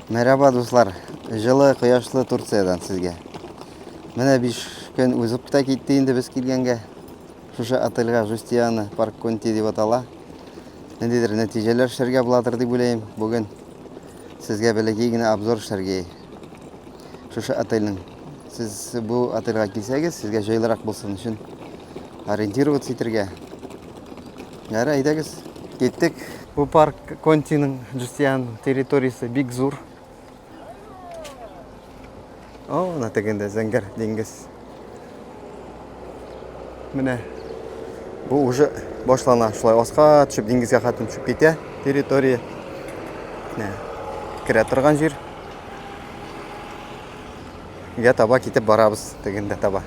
Мәрәба, дуслар! Җылы, кояшлы Турциядән сезгә. Менә 5 көн узып та китте инде без килгәнгә. Шушы отельгә Жустиана Парк Конти дип атала. Ниндидер нәтиҗәләр эшләргә буладыр дип уйлыйм. Бүген сезгә бәләкәй генә обзор эшләргә. Шушы отельнең. Сез бу отельгә килсәгез, сезгә җайлырак булсын өчен ориентироваться итәргә. Ярый, әйдәгез, киттек. Бу парк Континың Джустиан территориясе бик зур. О, ана тегендә зәңгәр диңгез. Менә бу уже башлана, шулай аска төшеп диңгезгә хәтле төшеп китә территория. Менә керә торган җир. Гә таба китеп барабыз, тегендә таба.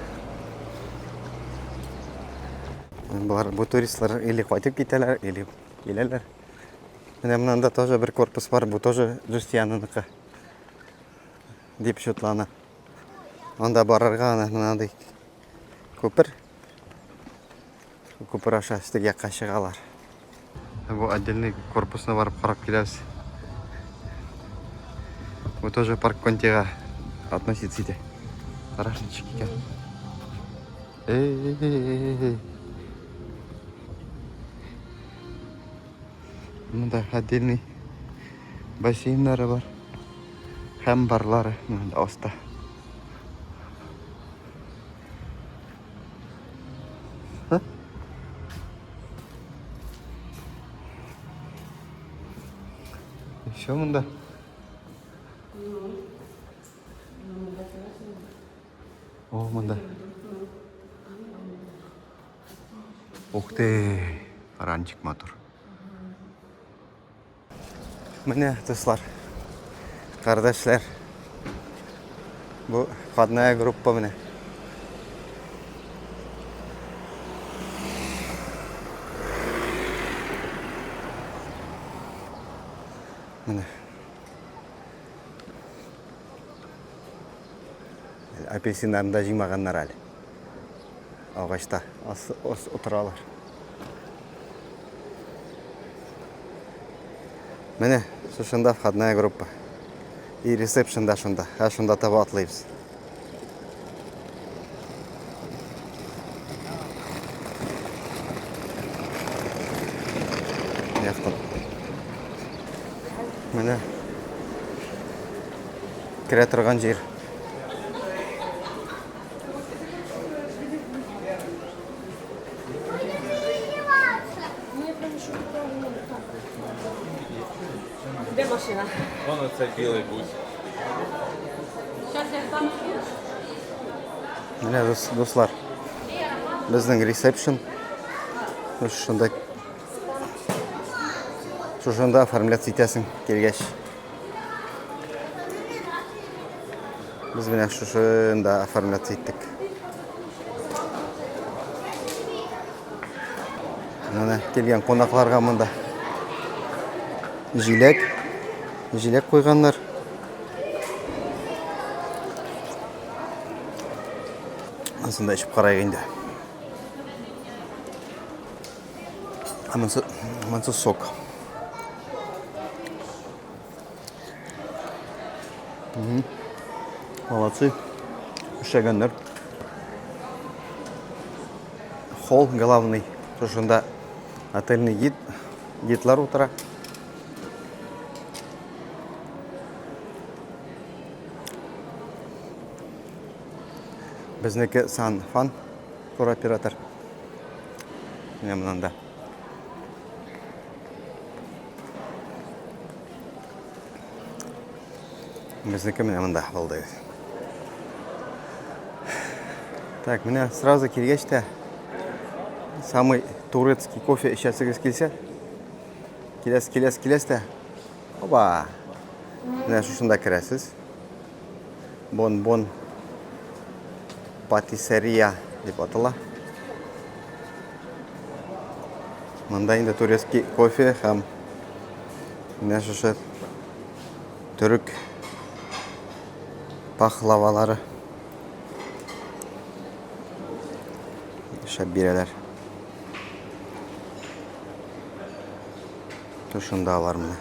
Болар бу туристлар или кайтып китәләр, или киләләр. Менә монда тоже бер корпус бар, бу тоже Джустианыныкы дип шутлана. Анда барырга ана мондый күпер. Күпер аша өстәге якка чыгалар. Бу отдельный корпусны барып карап киләбез. Бу тоже парк Контига относится итә. Караш ничек икән. Эй-эй-эй-эй. Монда отдельный бассейннары бар. Һәм барлары монда аста. Все монда. О, монда. Ух ты, ранчик матур. Менә, дуслар, кардәшләр. Бу входная группа менә. Менә. Апельсиннарны да җыймаганнар әле. Агачта ас, ас утыралар. Менә шушында входная группа. И ресепшн да шунда. Ә шунда таба атлыйбыз. Яктан. Менә керә торган җир. Де машина? Вон оце білий бус. Сейчас я сам. Менә дус, дуслар, безнең ресепшн. Шушында шушында оформляться итәсең килгәч. Без менә шушында оформляться иттек. Менә килгән кунакларга монда җиләк, җиләк куйганнар. Анысын да эчеп карайык инде. Ә монысы, монысы сок. Молодцы. Эшләгәннәр. Холл главный. Шушында отельный гид, гидлар утыра. Безнеке Сан Фан туроператор. Менә монда. Безнеке менә монда булды. Так, менә сразу килгәч тә самый турецкий кофе эчәсегез килсә, киләс, киләс, киләс тә. Оба. Менә шушында керәсез. Бон-бон патиссерия дип атала. Монда инде турецкий кофе һәм менә шушы төрек пахлавалары шәп бирәләр. Шушында алар менә.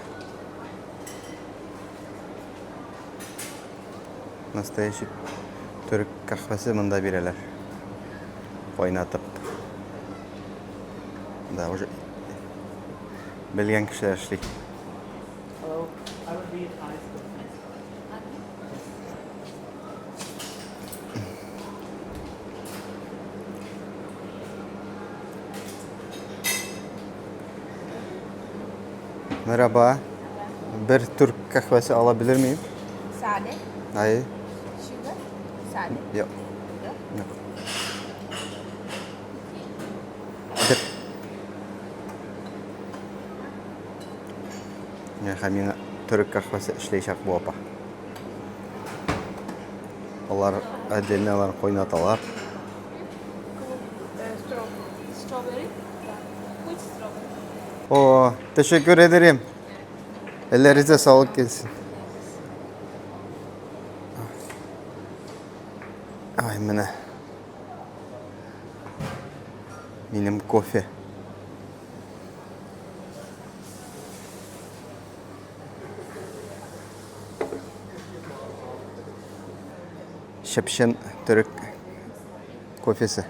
Настоящий төрек каһвәсе монда бирәләр. Кайнатып. Да, уже белгән кешеләр эшли. Hello, I would be ice coffee. Merhaba. Бер төрк каһвәсе ала белер мием? Sade. Hayır. Sugar. Sade. Yok. Yok. Бер. Һәм миңа төрек каһвәсе эшләячәк бу апа. Алар отдельно алар кайнаталар. Strawberry. Which strawberry? О, teşekkür ederim. Ellerinize sağlık gelsin. Ай, менә. Минем кофе. Чып-чын төрек кофесы.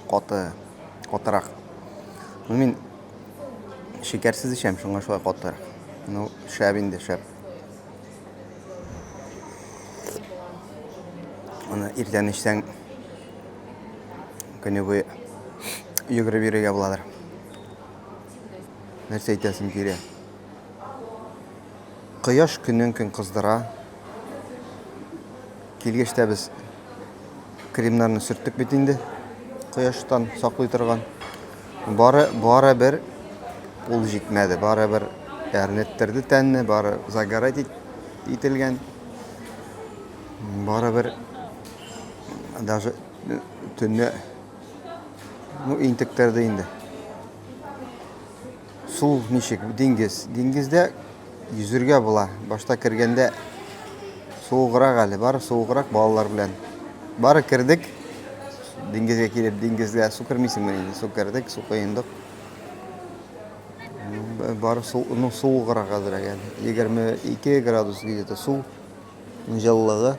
Каты, катырак. Ну, мин шикәрсез эчәм, шуңа шулай катырак. Ну, шәп инде, шәп. Аны иртән эчсәң, көне буе йөгереп йөрергә буладыр. Нәрсә әйтәсем килә? Кояш көннән-көн кыздыра. Килгәч тә без кремнарны сөрттек бит инде. Кояштан саклый торган. Бары, бары бер ул җитмәде. Бары бер әрнеттерде тәнне, бары загорать ителгән. Бары бер даже төнне ну, интектерде инде. Су ничек? Диңгез. Диңгездә йөзергә була. Башта кергәндә суыграк әле, бары суыграк балалар белән. Бары кердек, диңгезгә килеп, диңгезгә су кермисеңме инде? Су кердек, су коендык. Бары су, ну, суыграк әзрәк әле. 22 градус где-то су җылылыгы.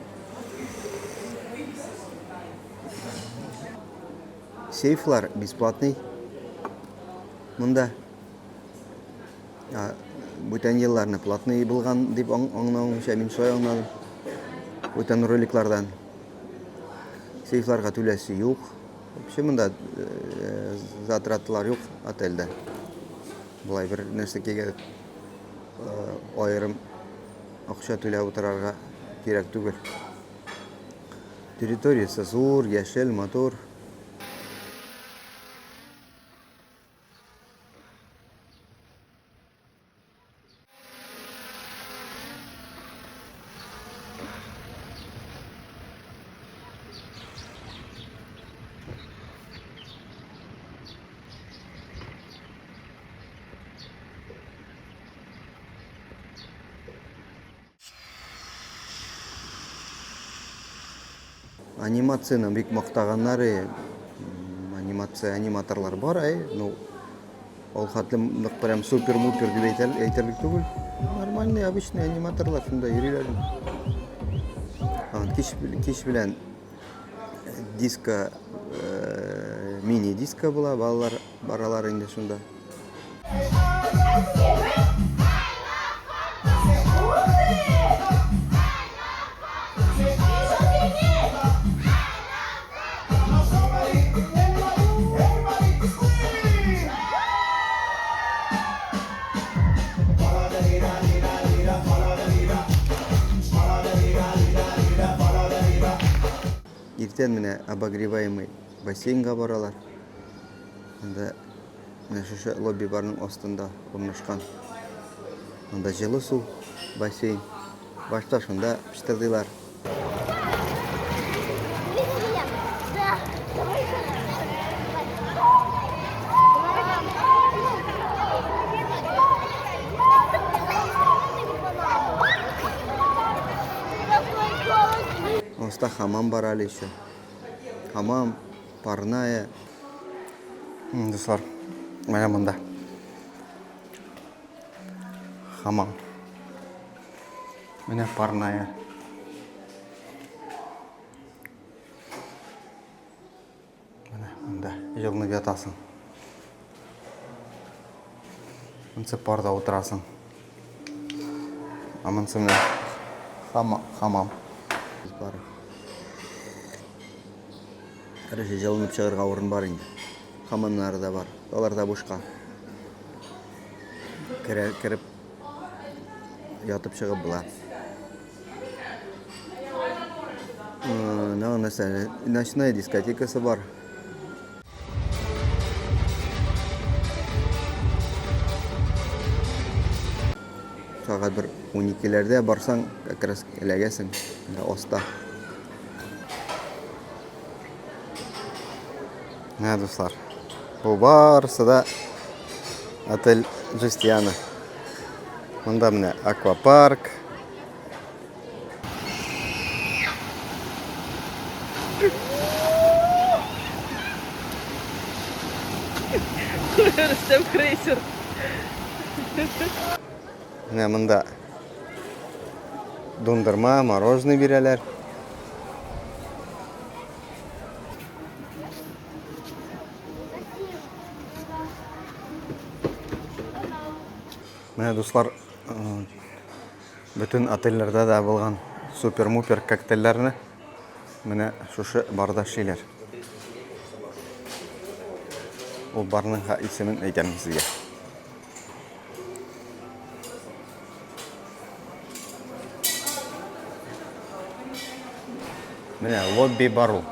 Сейфлар бесплатный. Монда бүтән елларны платный булган дип аңлавымча, мин шулай аңладым. Бүтән роликлардан. Сейфларга түләсе юк. Вообще монда э, затратлар юк отельдә. Болай бер нәрсәкәгә э, аерым акча түләп утырырга кирәк түгел. Территориясе зур, яшел, матур. Анимацияны бик мактаганнар, анимация, аниматорлар бар, әй, ну, ул хәтле нык прям супер-мупер дип әйтерлек түгел. Нормальный, обычный аниматорлар шунда йөриләр. Кич, кич белән диско, э, мини-диско була, балалар баралар инде шунда. Иртән менә обогреваемый бассейнга баралар. Анда Менә шушы лобби барның астында урнашкан. Анда җылы су, бассейн. Башта шунда пычтырдыйлар. Аста хамам бар әле еще. Хамам, парная. Дуслар, менә монда. Хамам. Менә парная. Менә монда җылынып ятасың. Монсы парда утырасың. А монсы менә хамам. Бар. Короче, җылынып чыгарга урын бар инде. Хамамнары да бар. Алар да бушка. Керә, кереп ятып чыгып була. Менә нәрсә, ночная дискотекасы бар. Сәгать бер 12-ләрдә барсаң, как раз эләгәсең, аста. Менә, дуслар, бу барысы да отель Жестиана. Монда менә аквапарк. Рөстәм крейсер. Менә монда дундырма, мороженое бирәләр. Менә, дуслар, бөтен отельләрдә дә булган супер-мупер коктейльләрне менә шушы барда эшлиләр. Ул барның исемен әйтәм сезгә. Менә лобби бар ул.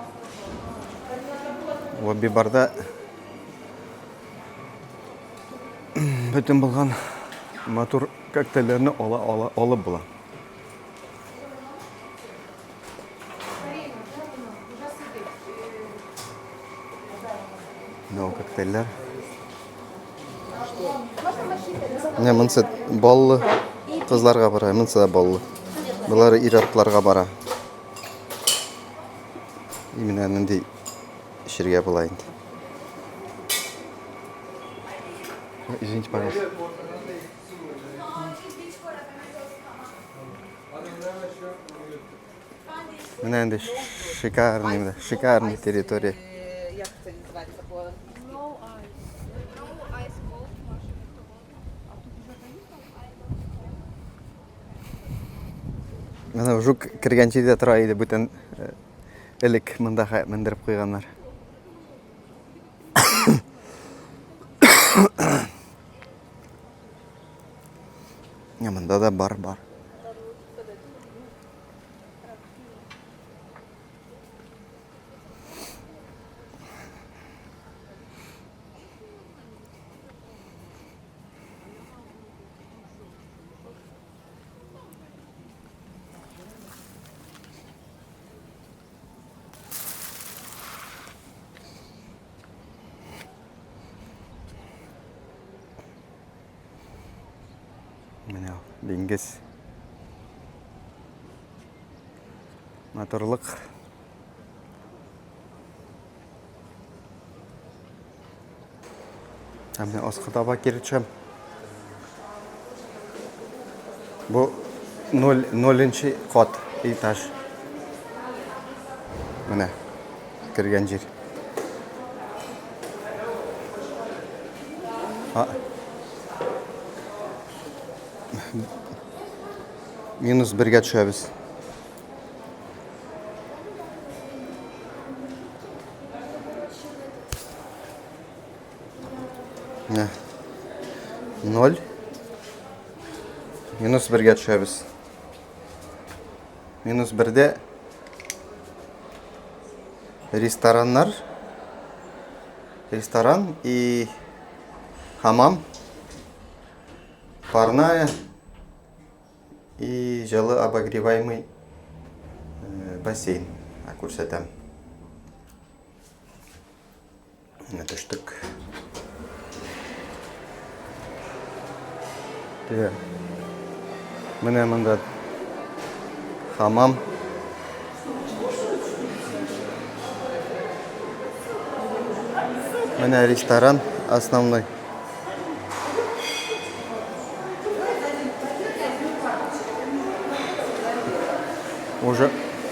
Лобби барда бөтен булган матур коктейльләрне ала ала алып була. Менә ул коктейльләр. Менә монысы баллы кызларга бара, монысы да баллы. Болары ир-атларга бара. И менә нинди эчергә була инде. Извините, пожалуйста. Менә инде шикарный, менә шикарный территория. Як це називається по Менә жук кергән җирдә тора иде бүтән элек монда мендереп куйганнар. Монда да бар, бар. Менә диңгез. Матурлык. Ә менә аска таба кире төшәм. Бу 0 ноленче кат этаж. Менә кергән җир. А. Минус бергә төшәбез. Менә. Ноль. Минус бергә төшәбез. Минус бердә рестораннар. Ресторан и хамам. Парная и җылы обогреваемый бассейн күрсәтәм. Менә төштек. Теге. Менә монда хамам. Менә ресторан основной. Уже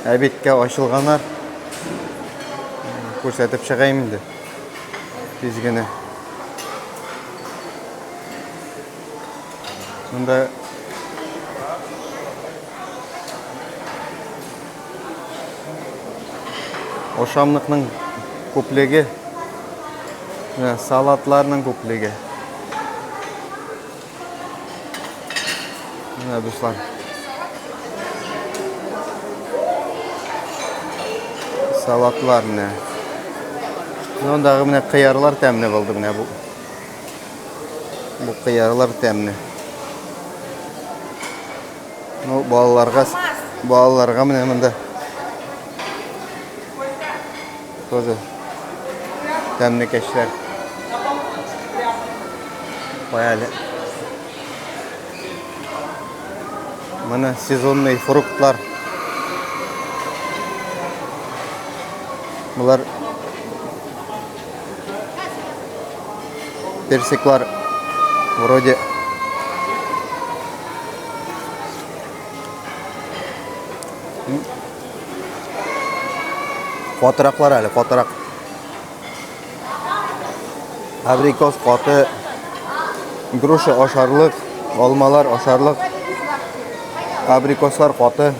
әбиткә ачылганнар. Күрсәтеп чыгайым инде. Тиз генә. Монда ашамлыкның күплеге, менә салатларның күплеге. Менә дуслар. Салатлар менә. Мондагы менә кыярлар тәмле булды менә бу. Бу кыярлар тәмле. Ну, балаларга балаларга менә монда тоже тәмле кәчләр. Кая әле. Менә сезонный фруктлар. Болар персиклар вроде Катыраклар әле, катырак. Абрикос каты, груша ашарлык, алмалар ашарлык, абрикослар каты.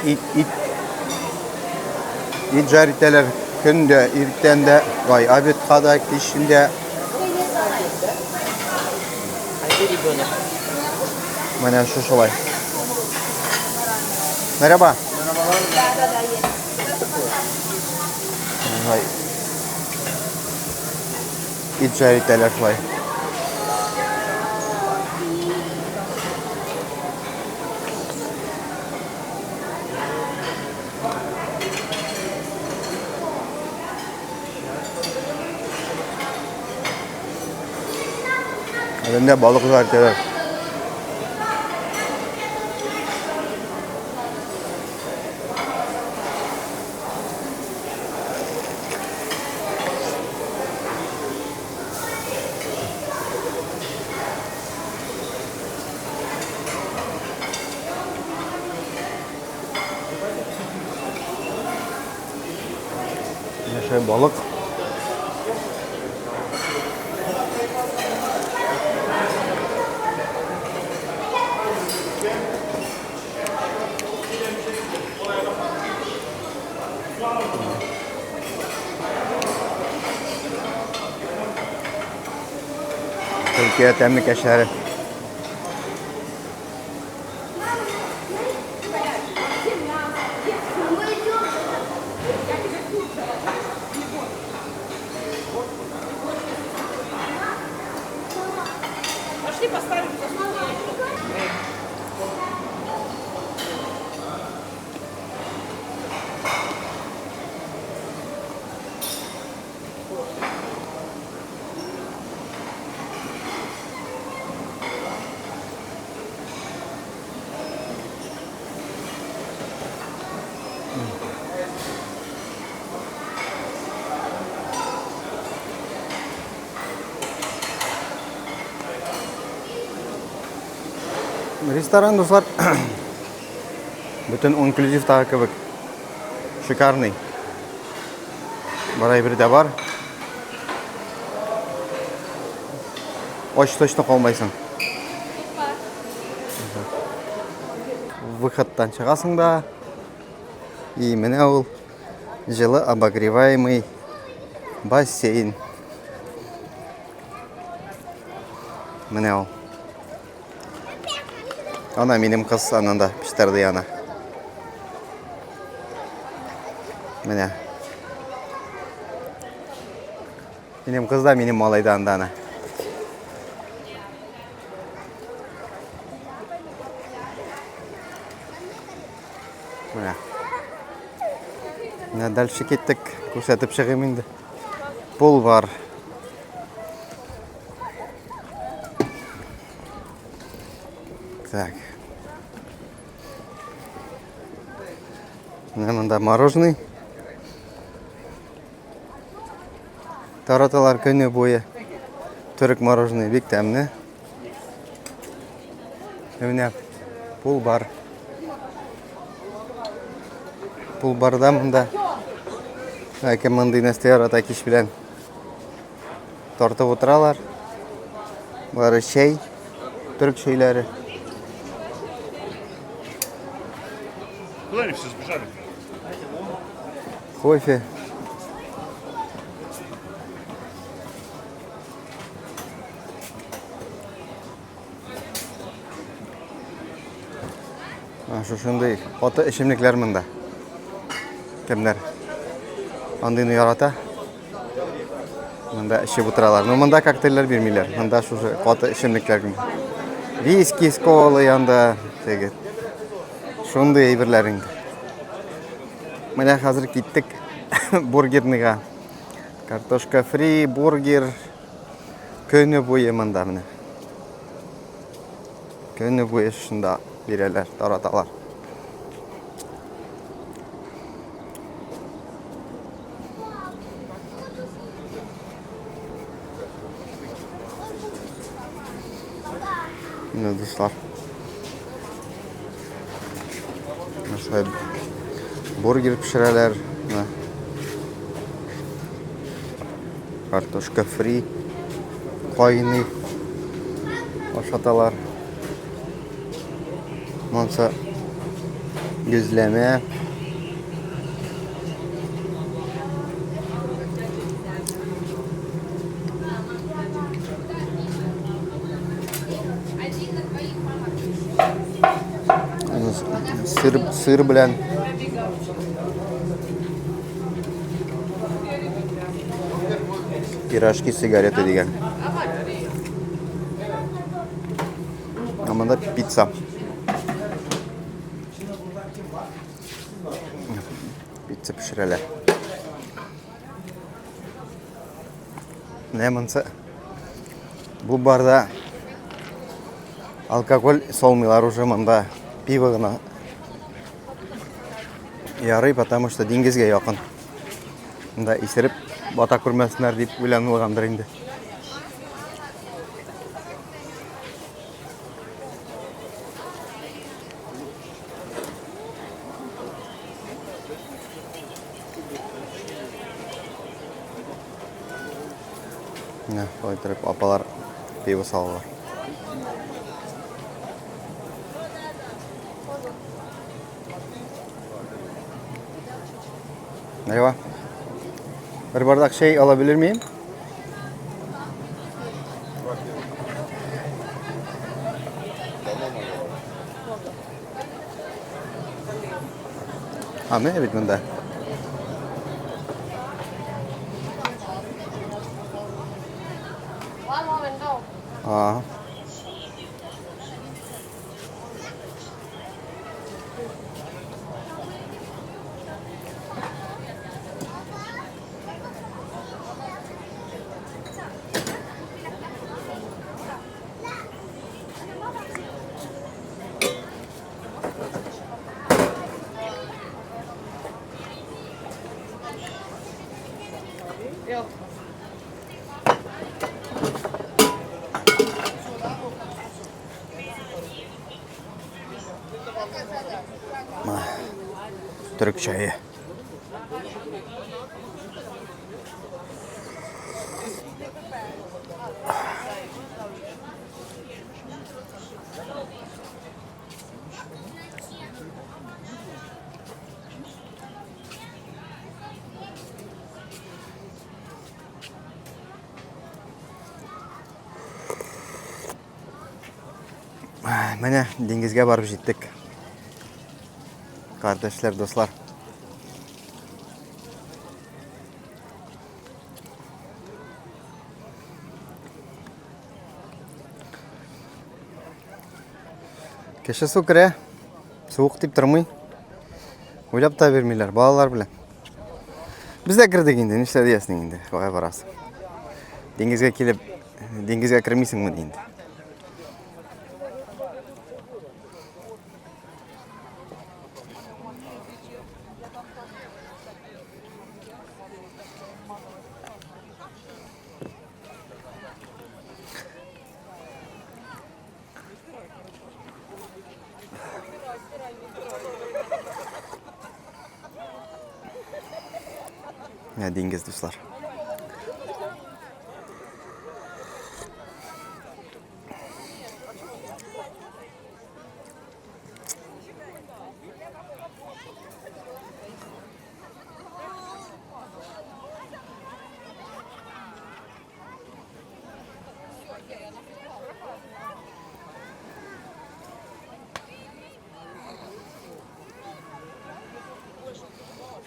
Ит, ит, ит жар итәләр көн дә, иртән дә, ай, обедка да, кичен дә. Менә шушылай. Merhaba. Шулай. Ит жар итәләр шулай. Әлендә балык жар итәләр. Менә шулай балык. Төркия тәмле кәшләре. Пошли поставим за стол. Ресторан, дуслар, бөтен инклюзивтагы кебек. Шикарный. Бар әйбер дә бар. Ач точно калмайсың. Выходтан чыгасың да, и менә ул җылы обогреваемый бассейн. Менә ул. Ана минем кыз ананда пиштәрде яна. Менә. Минем кыз да, минем малай да анда ана. Менә. Менә дальше киттек. Күрсәтеп чыгыйм инде. Пул бар. Так. Менә монда мороженый. Тараталар көне буе. Төрек мороженый бик тәмле. Менә пул бар. Пул барда монда. Ә кем мондый нәрсә ярата кич белән тартып утыралар. Бары чәй, төрек чәйләре. Куда они все сбежали? Кофе. Шушындый каты эчемлекләр монда. Кемнәр андыйны ярата? Монда эчеп утыралар. Но монда коктейльләр бирмиләр. Монда шушы каты эчемлекләр генә. Виски с колой анда теге. Шундый әйберләр инде. Менә хәзер киттек бургерныйга. Картошка фри, бургер. Көне буе монда менә. Көне буе шунда бирәләр, тараталар. Менә дуслар. Шулай бургер пешерәләр. Менә. Картошка фри, кайный ашаталар. Монсы йөзләмә. Сыр, сыр белән. Пирожки сигареты дигән. Ә монда пицца. Пицца пешерәләр. Менә монсы. Бу барда алкоголь салмыйлар уже монда. Пиво гына. Ярый, потому что диңгезгә якын. Монда исереп бата күрмәсеннәр дип уйланылгандыр инде. Менә шулай итеп апалар пиво салалар. Merhaba. Bir bardak şey alabilir miyim? А, менә бит монда. Ага. Төрек чәе. Менә диңгезгә барып җиттек. Кардәшләр, дуслар. Кеше су керә, суык дип тормый. Уйлап та бирмиләр, балалар белән. Без дә кердек инде, нишлә диясең инде, кая барасың? Диңгезгә килеп, диңгезгә кермисеңме инде? Менә диңгез, дуслар.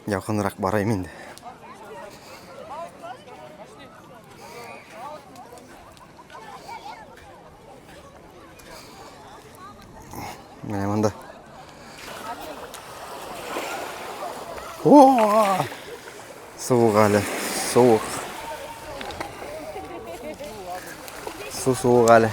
Якынрак барайм инде. Менә монда. О! Суык әле, суык. Су суык әле.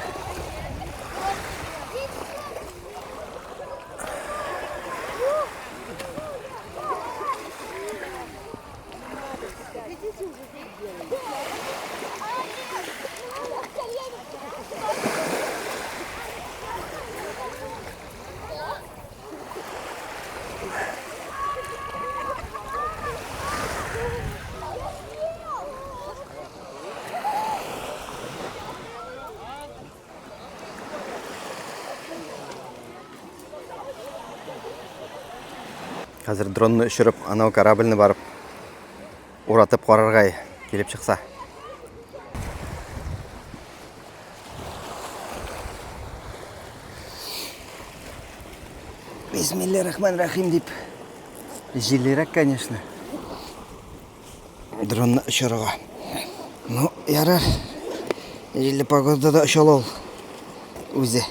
Хәзер дронны очырып, анау корабльне барып уратып карарга килеп чыкса. Бисмилла рахман рахим дип. Җиллерәк, конечно. Дронны очырырга. Ну, ярар. Җилле погодада да оча ул. Үзе.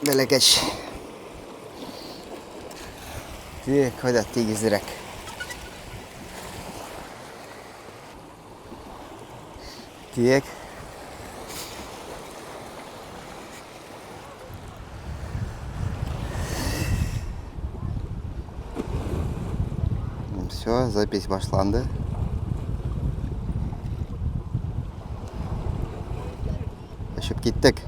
Бәләкәч. Тик, кайда тигезрәк. Тик. Все, запись башланды. Очып киттек.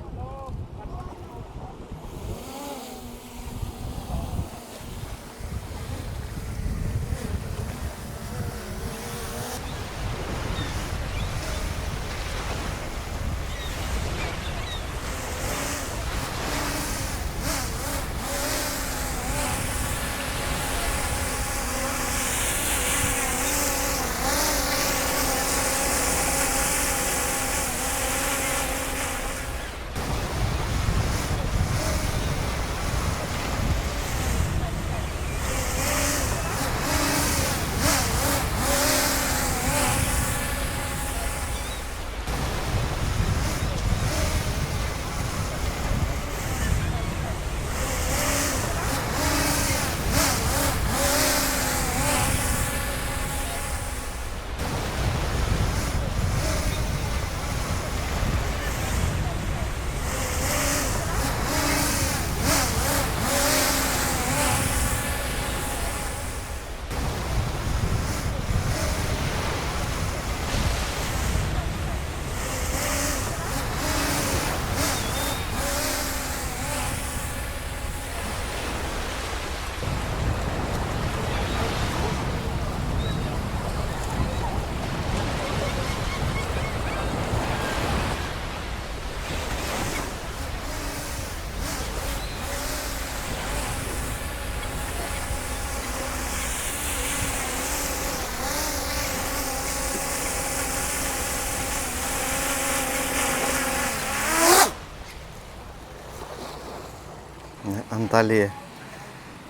Анталия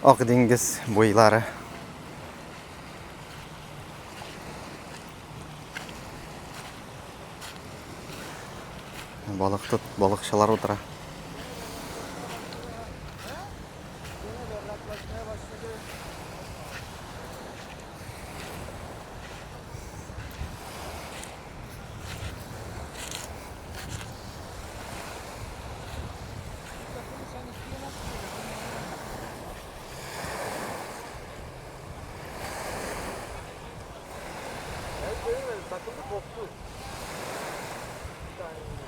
Ак диңгез буйлары. Балык тот, балыкчылар утыра. Takıldı koptu. Bir tane vurdu.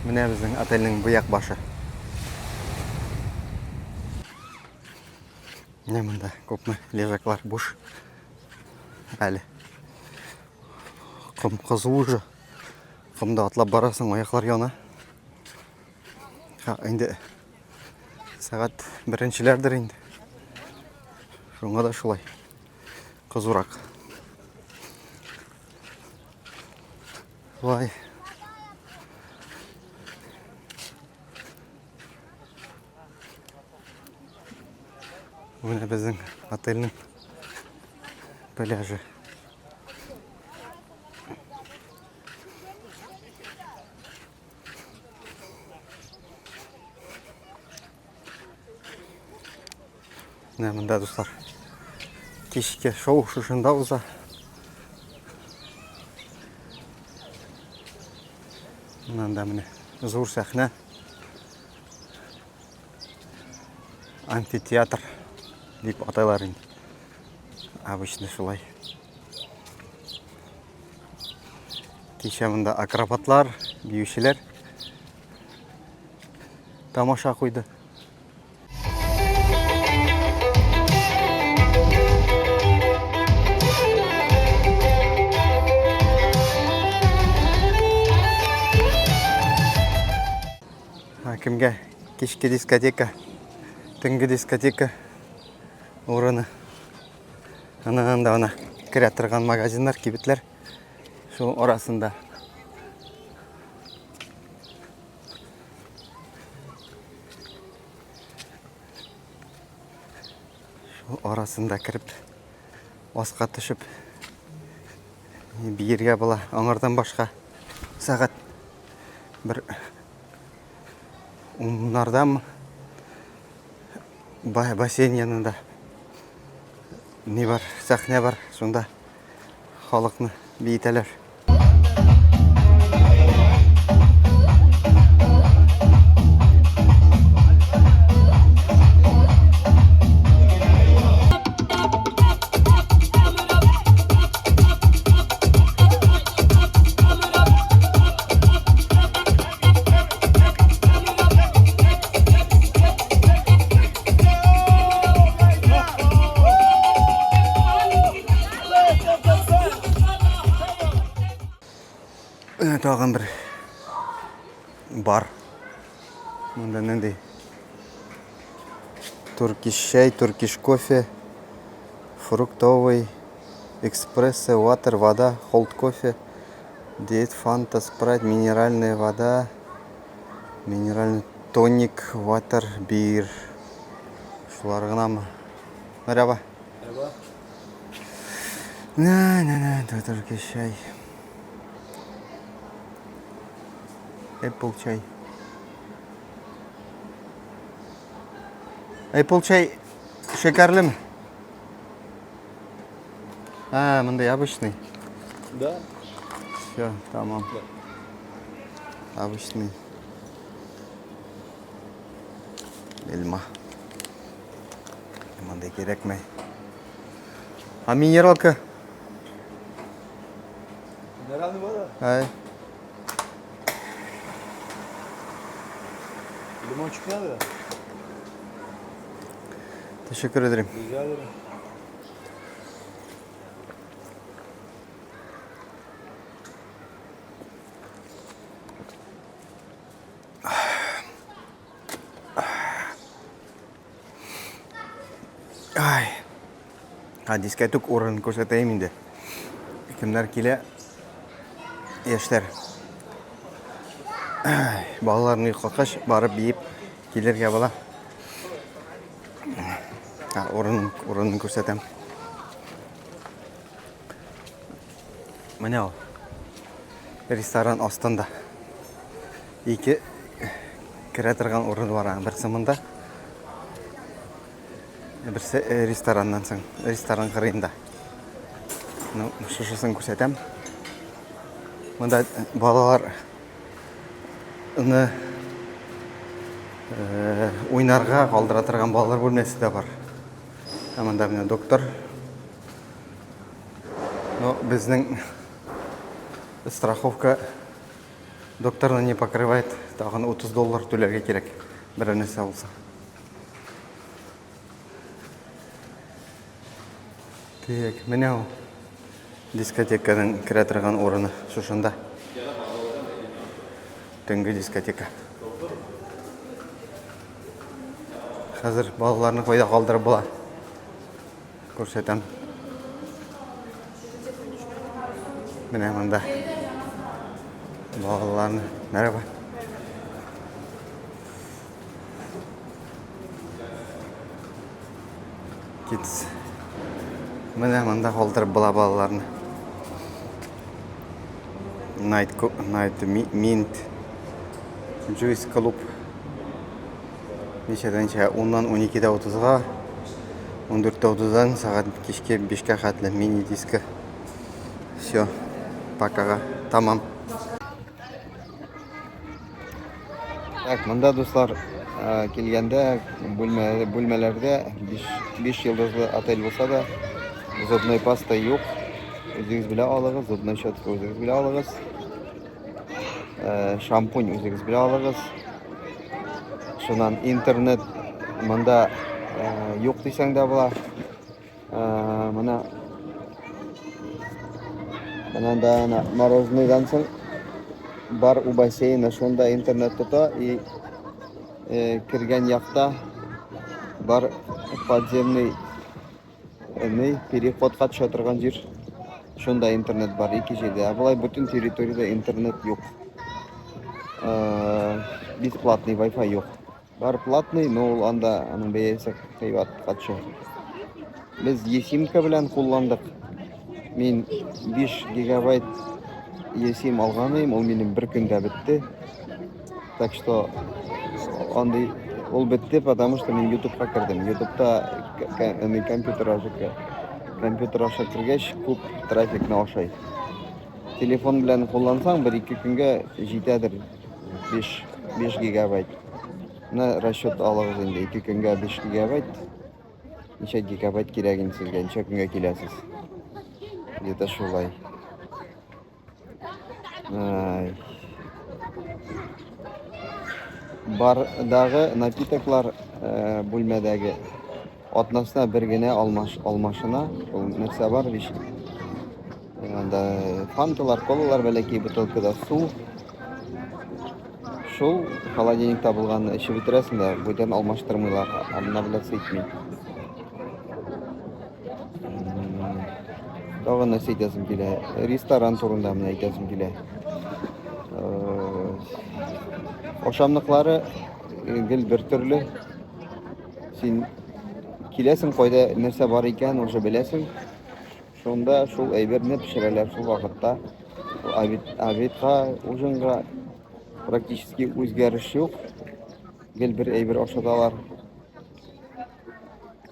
Менә безнең отельнең бу як башы. Менә монда күпме лежаклар буш. Әле. Ком кызу уже. Комда атлап барасың, аяклар яна. Ха, инде сәгать беренчеләрдер инде. Шуңа да шулай. Кызурак. Вай. Менә безнең отельнең пляжы. Менә монда, дуслар, кичке шоу шушында уза. Монда менә зур сәхнә. Амфитеатр дип атайлар инде. Обычно шулай. Кичә монда акробатлар, биючеләр тамаша куйды. Кемгә кичке дискотека, төнге дискотека урыны. Ана анда ана керә торган магазиннар, кибетләр шул арасында. Шул арасында кереп, аска төшеп биергә була. Аңардан башка сәгать бер уннардан бассейн янында ни бар, сәхнә бар, шунда халыкны биетәләр. Менә тагын бер бар. Монда нинди? Туркиш чәй, туркиш кофе, фруктовый, экспрессо, ватер, вода, холд кофе, диет, фанта, спрайт, минеральная вода, минеральный тоник, ватер, бир. Шулар гынамы? Merhaba. Merhaba. На, на, на, туркиш чәй. Apple чай. Apple чай шикарлымы? А, мондай обычный. Да. Все, tamam. Обычный. Elma. Мондай кирәкми. А минералка? Минеральная вода. Ай. Лимончик надо? Teşekkür ederim. Rica ederim. Ай. Ха, дискәтүк урынын күрсәтәем инде. Кемнәр килә? Яшьләр. Ай, балаларны йоклаткач, барып биеп килергә була. Ха, урынын, урынын күрсәтәм. Менә ул. Ресторан астында. Ике керә торган урын бар. Берсе монда. Берсе э, рестораннан соң, ресторан кырыенда. Ну, шушысын күрсәтәм. Монда э, балаларны Э, уйнарга калдыра торган балалар бүлмәсе дә бар. Ә монда менә доктор. Но безнең страховка докторны не покрывает. Тагын 30 доллар түләргә кирәк, берәр нәрсә булса. Так, менә ул дискотеканың керә торган урыны шушында. Төнге дискотека. Хәзер балаларны кайда калдырып була? Күрсәтәм. Менә монда. Балаларны. Merhaba. Kids. Менә монда калдырып була балаларны. Night, Night Mint Juice Club. Ничәдән ничә? 10-нан 12-дә 30-га, 14-тә 30-дан сәгать кичке 5-кә хәтле мини диско. Все, покага, тамам. Так, монда, дуслар, э, килгәндә бүлмә, бүлмәләрдә 5 йолдызлы отель булса да, зубной паста юк. Үзегез белә алыгыз, зубной щетка үзегез белә алыгыз. Э, шампунь үзегез белә алыгыз. Шуннан интернет монда э, юк дисәң дә була. Менә менә анда әнә мороженыйдан соң бар у бассейна, шунда интернет тота и кергән якта бар подземный ни переходка төшә торган җир. Шунда интернет бар ике җирдә. Ә болай бөтен территориядә интернет юк. Бесплатный Wi-Fi юк. Бар платный, но ул анда аның бәясе кыйбатка төшә. Без eSIM-ка белән кулландык. Мин 5 гигабайт eSIM алган идем, ул минем бер көндә бетте. Так что андый ул бетте, потому что мин YouTubeка кердем. YouTubeта компьютер аша компьютер аша кергәч күп трафикны ашай. Телефон белән куллансаң, бер-ике көнгә җитәдер 5 5 гигабайт. Менә расчет алыгыз инде, 2 көнгә 5 гигабайт. Ничә гигабайт кирәк инде сезгә, ничә көнгә киләсез? Где-то шулай. Ай. Бардагы напитоклар э, бүлмәдәге атнасына бер генә алмаш алмашына. Ул нәрсә бар бит? Анда фанталар, колалар, бәләкәй бутылкада су. Шул холодильникта булганны эчеп бетерәсең дә, бүтән алмаштырмыйлар, обновляться итми. Тагын нәрсә әйтәсем килә? Ресторан турында менә әйтәсем килә. Ашамлыклары гел бер төрле. Син киләсең, кайда нәрсә бар икән, уже беләсең. Шунда шул әйберне пешерәләр шул вакытта. Обед, обедка, ужинга практически үзгәреш юк. Гел бер әйбер ашаталар.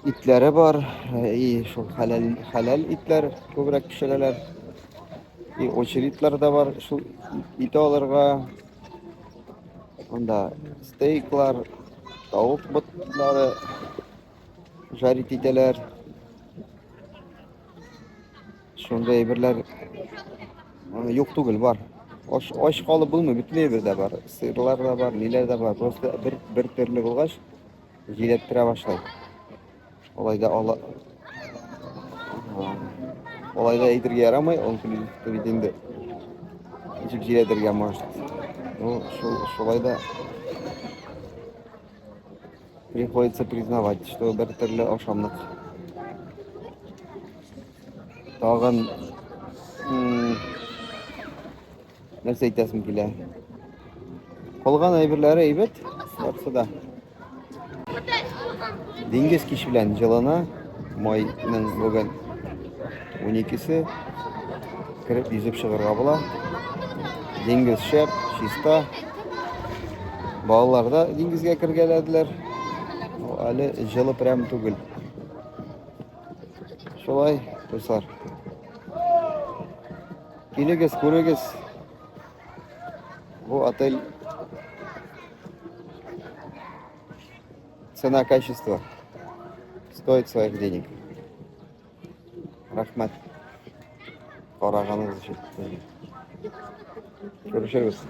Итләре бар, и шул хәләл, хәләл итләр күбрәк пешерәләр. И очередлар да бар шул ит алырга. Анда стейклар, тавык ботлары жарить итәләр. Шундый әйберләр юк түгел, бар. Аш, аш калып булмый, бөтен әйбер дә бар. Сырлар да бар, ниләр дә бар. Просто бер бер төрле булгач, җиләттерә башлый. Алай да ала Алай да әйтергә ярамый, ул бит инде ничек җиләтергә может. Ну, шул, шулай да Приходится признавать, что бер төрле ашамлык. Тагын нәрсә әйтәсем килә. Калган әйберләре әйбәт, барысы да. Диңгез кич белән җылына, майның бүген 12-се. Кереп йөзеп чыгарга була. Диңгез шәп, чиста. Балалар да диңгезгә кергәләделәр. Әле җылы прям түгел. Шулай, дуслар. Килегез, күрегез. Бу отель. Цена, качество стоит своих денег. Рәхмәт. Караганыгыз өчен. Күрешербез.